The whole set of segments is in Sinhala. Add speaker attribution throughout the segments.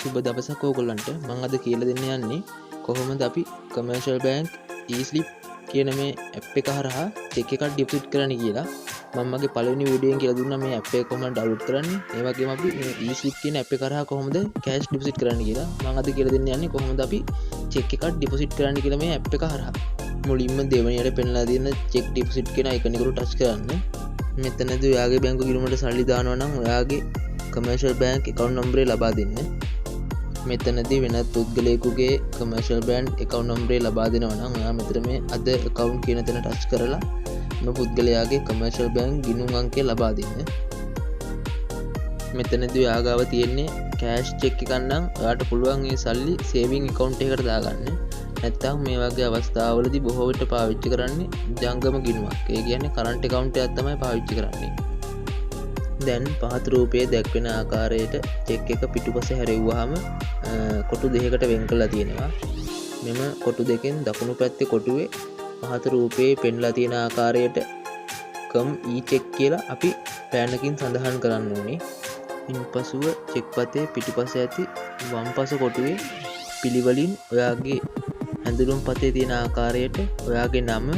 Speaker 1: සුබ දවසක් ඕගොල්ලන්ට. මං අද කියලා දෙන්න යන්නේ කොහොමද අපි කමර්ෂල් බැංක් ඊස්ලිප් කියන මේ ඇප් එක හරහා චෙක් එකක් ඩිපොසිට් කරන්න කියලා. මම මගේ පළවෙනි වීඩියෝ එකෙන් කියලා දුන්නා මේ ඇප් එක කොහොමද ඩවුන්ලෝඩ් කරන්නේ, ඒ වගේම අපි මේ ඊස්ලිප් කියන ඇප් එක හරහා කොහොමද කෑෂ් ඩිපොසිට් කරන්න කියලා. මං අද කියලා දෙන්න යන්නේ කොහොමද අපි චෙක් එකක් ඩිපොසිට් කරන්න කියලා මේ ඇප් එක හරහා. මුලින්ම දෙවෙනියට පෙන්ලා තියෙන චෙක් ඩිපොසිට් කියන අයිකන් එකට ටච් කරන්න. මෙතනදී ඔයාගේ බැංකු ගිණුමට සල්ලි දානවා නම් ඔයාගේ කමර්ෂල් බැංක් ඇකවුන්ට් නම්බරේ ලබා දෙන්න. මෙතනදී වෙනත් පුද්ගලයෙකුගේ කමර්ෂල් බැංක් ඇකවුන්ට් නම්බරේ ලබා දෙනවා නම් ඔයා මෙතන මේ අද ඇකවුන්ට් කියන තැන ටච් කරලා එම පුද්ගලයාගේ කමර්ෂල් බැංක් ගිණුම් අංකය ලබා දෙන්න. මෙතනදී ඔයා ගාව තියෙන්නේ කෑෂ් චෙක් එකක් නම් ඔයාට පුළුවන් ඒ සල්ලි සේවිං ඇකවුන්ට් එකකට දාගන්න. නැත්නම් මේ වගේ අවස්ථාවලදී බොහෝ විට පාවිච්චි කරන්නේ ජංගම ගිණුමක්. ඒ කියන්නේ කරන්ට් ඇකවුන්ට් එකක් තමයි පාවිච්චි කරන්නේ. දැන් පහත රූපයේ දැක්වෙන ආකාරයට චෙක් එක පිටුපස හැරෙව්වහම කොටු දෙකකට වෙන් කරලා තියෙනවා. මෙම කොටු දෙකෙන් දකුණු පැත්තේ කොටුවේ පහත රූපයේ පෙන්ලා තියෙන ආකාරයට කම් ඊ චෙක් කියලා අපි පෑනකින් සඳහන් කරන්න ඕනේ. ඉන්පසුව චෙක් පතේ පිටුපස ඇති වම් පස කොටුවේ පිළිවෙලින් ඔයාගේ හැඳුනුම් පතේ තියෙන ආකාරයට ඔයාගේ නම,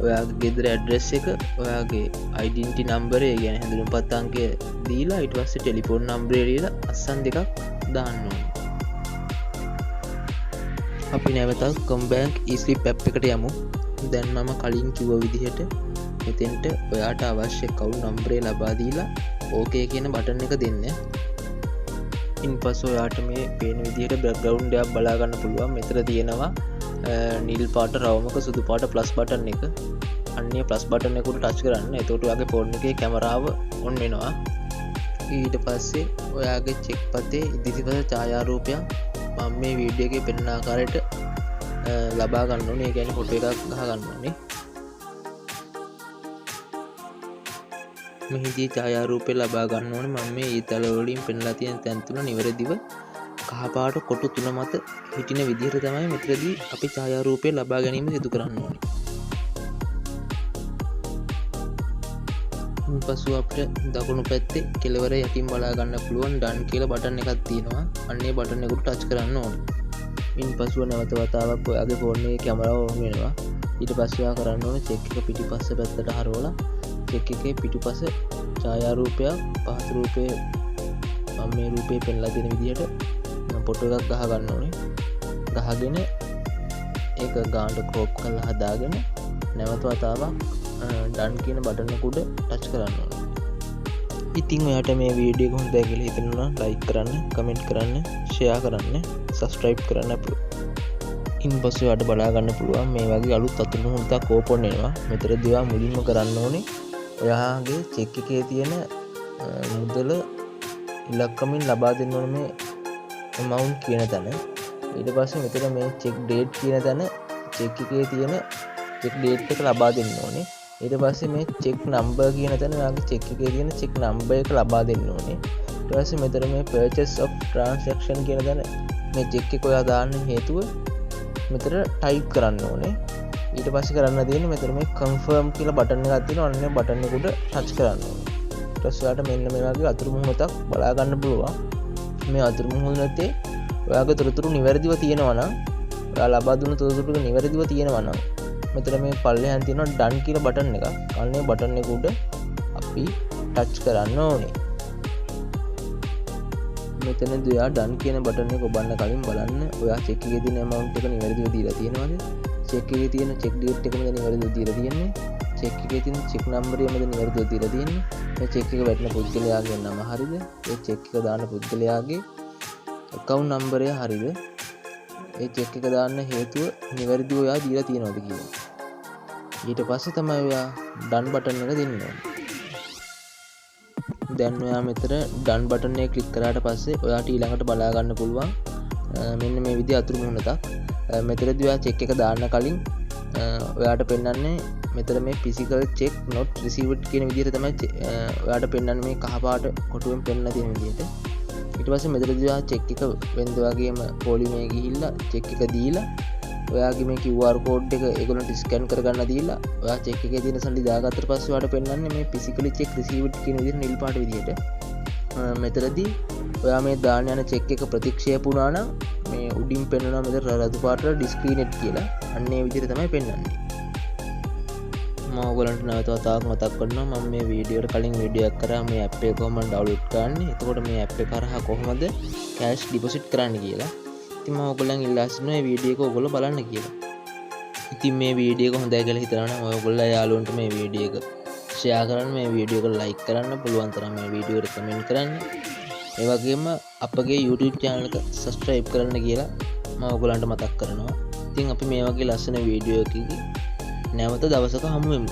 Speaker 1: ඔයාගේ ගෙදර ඇඩ්‍රස් එක, ඔයාගේ අයිඩෙන්ටි නම්බරය, ඒ කියන්නේ හැඳුනුම්පත් අංකය දීලා ඊට පස්සේ ටෙලිෆෝන් නම්බරය දීලා අස්සන් දෙකක් දාන්න ඕනේ. අපි නැවතත් කොම්බැංක් ඊස්ලිප් ඇප් එකට යමු. දැන් මම කලින් කිව්ව විදිහට මෙතෙන්ට ඔයාට අවශ්‍ය ඇකවුන්ට් නම්බරය ලබා දීලා ඕකේ කියන බටන් එක දෙන්න. ඉන්පසු ඔයාට මේ පේන විදිහට බැක්ග්‍රවුන්ඩ් එකක් බලා ගන්න පුළුවන්. මෙතන තියෙනවා නිල් පාට රවුමක සුදු පාට ප්ලස් බටන් එක. අන්නේ ප්ලස් බටන් එක උඩ ටච් කරන්න. එතකොට ඔයාගේ ෆෝන් එකේ කැමරාව ඔන් වෙනවා. ඊට පස්සේ ඔයාගේ චෙක් පතේ ඉදිරිපස ඡායාරූපයක් මම මේ වීඩියෝ එකේ පෙන්වන ආකාරයට ලබා ගන්න ඕනේ. ඒ කියන්නේ ෆොටෝ එකක් ගහ ගන්න ඕනේ. මෙහිදී ඡායාරූපය ලබා ගන්න ඕනේ මම මේ ඊතල වලින් පෙන්ලා තියෙන තැන් තුන නිවැරදිව කහපාට කොටු තුන මත හිටින විදිහට තමයි මෙතනදී අපි ඡායාරූපය ලබා ගැනීම සිදු කරන්න ඕනේ. ඉන්පසු අපිට දකුණු පැත්තේ කෙළවර යටින් බලා ගන්න පුළුවන් ඩන් කියලා බටන් එකක් තියෙනවා. අන්නේ බටන් එකට ටච් කරන්න ඕනේ. ඉන්පසුව නැවත වතාවක් ඔයාගේ ෆෝන් එකේ කැමරාව ඔන් වෙනවා. ඊට පස්සේ ඔයා කරන්න ඕනේ චෙක් එක පිටිපස්ස පැත්තට හරවලා චෙක් එකේ පිටුපස ඡායාරූපයක් පහත රූපයේ මම මේ රූපේ පෙන්ලා දෙන විදිහට ෆොටෝ එකක් ගහ ගන්න ඕනේ. ගහගෙන ඒක ගානට ක්‍රොප් කරලා හදාගෙන නැවත වතාවක් ඩන් කියන බටන් එක උඩ ටච් කරන්න ඕනේ. ඉතින් ඔයාට මේ වීඩියෝ එක හොඳයි කියලා හිතෙනවා නම් ලයික් කරන්න, කමෙන්ට් කරන්න, ෂෙයා කරන්න, සබ්ස්ක්‍රයිබ් කරන්න අපිට. ඉන්පසු ඔයාට බලා ගන්න පුළුවන් මේ වගේ අලුත් අතුරු මුහුණක් ඕපන් වෙනවා. මෙතනදී ඔයා මුලින්ම කරන්න ඕනේ ඔයාගේ චෙක් එකේ තියෙන මුදල ඉලක්කමින් ලබා දෙන්න ඕනේ මේ amount කියන තැන. ඊට පස්සේ මෙතන මේ චෙක් ඩේට් කියන තැන චෙක් එකේ තියෙන චෙක් ඩේට් එක ලබා දෙන්න ඕනේ. ඊට පස්සේ මේ චෙක් නම්බර් කියන තැන ඔයාගේ චෙක් එකේ තියෙන චෙක් නම්බර් එක ලබා දෙන්න ඕනේ. ඊට පස්සේ මෙතන මේ purchase of transaction කියන තැන මේ චෙක් එක ඔයා දාන්න හේතුව මෙතන ටයිප් කරන්න ඕනේ. ඊට පස්සේ කරන්න තියෙන්නේ මෙතන මේ කන්ෆර්ම් කියලා බටන් එකක් තියෙනවා. අන්න ඒ බටන් එක උඩ ටච් කරන්න ඕනේ. ඊට පස්සේ ඔයාලට මෙන්න මේ වගේ අතුරු මුහුණක් බලා ගන්න පුළුවන්. මේ අතුරු මුහුණතේ ඔයාගේ තොරතුරු නිවැරදිව තියෙනවා නම්, ඔයා ලබා දුන්න තොරතුරු ටික නිවැරදිව තියෙනවා නම් මෙතන මේ පල්ලෙහාන් තියෙනවා ඩන් කියලා බටන් එකක්. අන්න ඒ බටන් එක උඩ අපි ටච් කරන්න ඕනේ. මෙතනදී ඔයා ඩන් කියන බටන් එක ඔබන්න කලින් බලන්න ඔයා චෙක් එකේ තියෙන amount එක නිවැරදිව දීලා තියෙනවද? චෙක් එකේ තියෙන චෙක් ඩේට් එකමද නිවැරදිව දීලා තියෙන්නේ? චෙක් එකේ තියෙන චෙක් නම්බරය මද නිවැරදිව දීලා තියෙන්නේ? මේ චෙක් එක වැටෙන පුද්ගලයාගේ නම හරිද? ඒ චෙක් එක දාන පුද්ගලයාගේ ඇකවුන්ට් නම්බරය හරිද? ඒ චෙක් එක දාන්න හේතුව නිවැරදිව ඔයා දීලා තියෙනවද කියලා. ඊට පස්සේ තමයි ඔයා ඩන් බටන් එක දෙන්න ඕනේ. දැන් ඔයා මෙතන ඩන් බටන් එක ක්ලික් කරාට පස්සේ ඔයාට ඊළඟට බලා ගන්න පුළුවන් මෙන්න මේ විදිහ අතුරු මුහුණතක්. මෙතනදී ඔයා චෙක් එක දාන්න කලින් ඔයාට පෙන්වන්නේ මෙතන මේ physical check not received කියන විදිහට තමයි ඔයාට පෙන්වන්නේ මේ කහ පාට කොටුවෙන් පෙන්වලා තියෙන විදිහට. ඊට පස්සේ මෙතනදී ඔයා චෙක් එක වෙනද වගේම පොලිමේ ගිහිල්ලා චෙක් එක දීලා ඔයාගේ මේ QR code එක ඒගොල්ලන්ට ස්කෑන් කරගන්න දීලා ඔයා චෙක් එකේ තියෙන සල්ලි දාගත්තට පස්සේ ඔයාට පෙන්වන්නේ මේ physically check received කියන විදිහට නිල් පාට විදිහට. මෙතනදී ඔයා මේ දාන්න යන චෙක් එක ප්‍රතික්ෂේප වුණා නම් මේ උඩින් පෙන්වනවා මෙතන රතු පාටට ඩිස්ක්‍රීනෙට් කියලා. අන්න ඒ විදිහට තමයි පෙන්වන්නේ. මම ඔයගොල්ලන්ට නැවත වතාවක් මතක් කරනවා, මම මේ වීඩියෝ එකට කලින් වීඩියෝ එකක් කරා මේ ඇප් එක කොහොමද ඩවුන්ලෝඩ් කරන්නේ, එතකොට මේ ඇප් එක හරහා කොහොමද කෑෂ් ඩිපොසිට් කරන්න කියලා. ඉතින් මම ඔයගොල්ලන් ඉල්ලා සිටිනවා මේ වීඩියෝ එක ඔයගොල්ලෝ බලන්න කියලා. ඉතින් මේ වීඩියෝ එක හොඳයි කියලා හිතනවා නම් ඔයගොල්ලෝ යාළුවන්ට මේ වීඩියෝ එක ෂෙයා කරන්න, මේ වීඩියෝ එක ලයික් කරන්න, පුළුවන් තරම් මේ වීඩියෝ එකට කමෙන්ට් කරන්න, ඒ වගේම අපගේ YouTube channel එක subscribe කරන්න කියලා මම ඔයගොල්ලන්ට මතක් කරනවා. ඉතින් අපි මේ වගේ ලස්සන වීඩියෝ එකකින් නැවත දවසක හමු වෙමු.